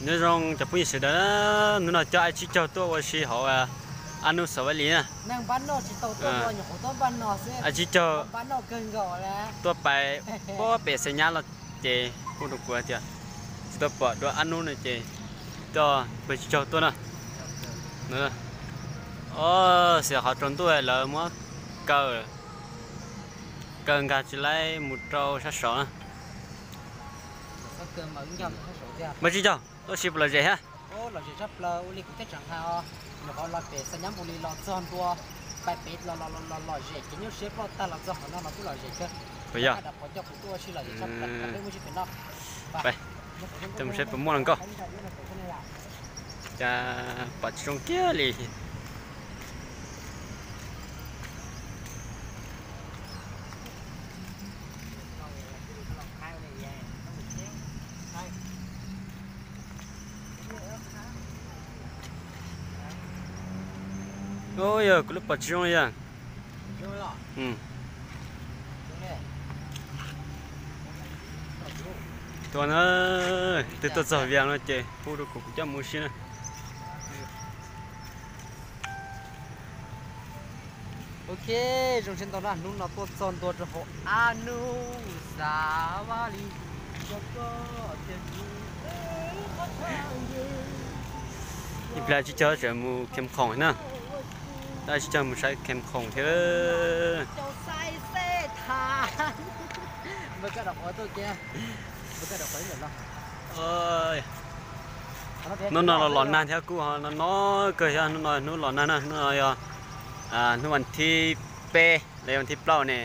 Nyob zoo cov phooj ywg sawv daws, hnub no coj Ab Tsib Caug tuaj ua si hauv Ab Nub Xav Vaj Lis na. Ab Tsib Caug tuaj pais puag pem Xais Nyab los ces hu rau kuv tias tsis tau pom dua Ab Nub no ces coj pawg Tsib Caug tuaj na. Os, xyov qhov tsaus ntuj lawv muab kaw, kaw nkag tsis laib mus rau sab saud na. Pawg Tsib Caug, tuaj si puas lom zem thiab? Puas yog? Coj mus saib puas muaj hluas nkauj. Cas pom tsis zoo kiag li. Yog kuv lub pom tsis zoo li yog. Tuaj na, twb tuaj txog Vias no ces hu rau kuv, kuv coj mus si na. Ok, zoo siab ntau na, hnub no tuaj txog ntua rau hauv Ab Nub Xav Vaj Lis. Ib pliag Tsib Caug tseem mus khees khoom na. Tab Tsib Caug mus saib khees khoom thiab. Hnub no los los nag thiab kuj ho no no kawg thiab, hnub no hnub los nag na, hnub no yog hnub vas thib peb los yog vas thib plaub ne,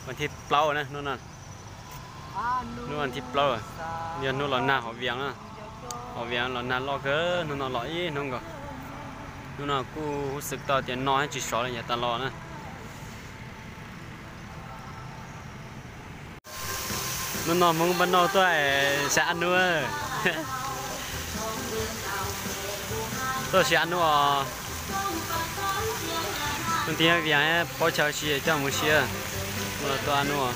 vas thib plaub na hnub no. Hnub vas thib plaub yog hnub los nag hauv Vias na, hauv Vias los nag loj kawg, hnub no los ib hnub nkaus. Hnub no kuj huj xwm tau tias no tsis sov li yav tas los na. Hnub no Hmoob Npaj Nauj tuaj saib Ab Nub. Tuaj saib Ab Nub os. Hnub tim Vias paub chaw si coj mus si. Hnub no tuaj Ab Nub.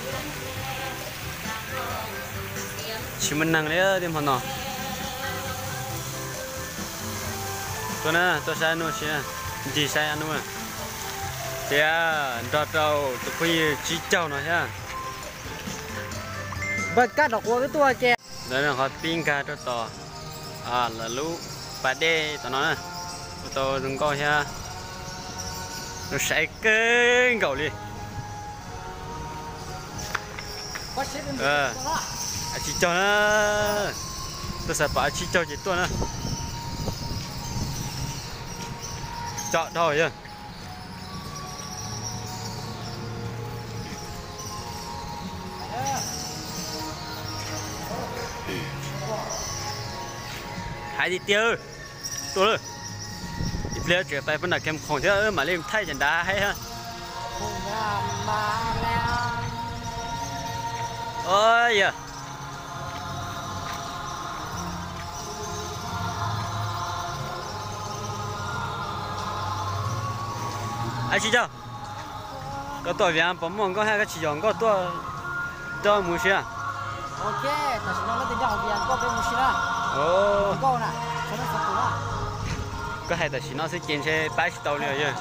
Tsis muaj neeg li tej hmo no. Tuaj na, tuaj saib Ab Nub si, ncig saib Ab Nub. Thiab nrog rau tus phooj ywg Tsib Caug no thiab. Ntawd qhov pib nkag rau tom lawv lub pas dej tom no na, ua tau zoo nkauj thiab zoo saib kawg nkaus li. Ab Tsib Caug na, tuaj xav pom Ab Tsib Caug ces tuaj na. Tsom dhau yog. Hais tiag tiag, tuaj lawm. Ib pliag tseem pais pab nram Khees Khoom thiab mam li thaij cov nrad haib. Yog Ab Tsib Caug, koj tuaj Vias puas muaj nkauj thiab koj tsis yos nkauj tuaj coj mus si na? Koj hais tam sim no xwb ces ntshe pab tsis tau li os yog.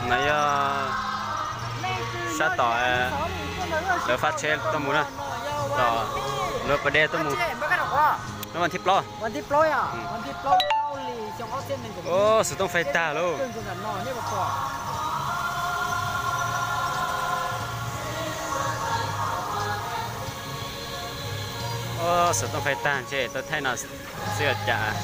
No yog sab tom lawv fab tsheb tuaj mus na, tom lawv pas dej tuaj mus. Hnub vas thib plaub, xov tooj fais tag lauj. Xov tooj fais tag ntshe tau thaij no xwb os cas.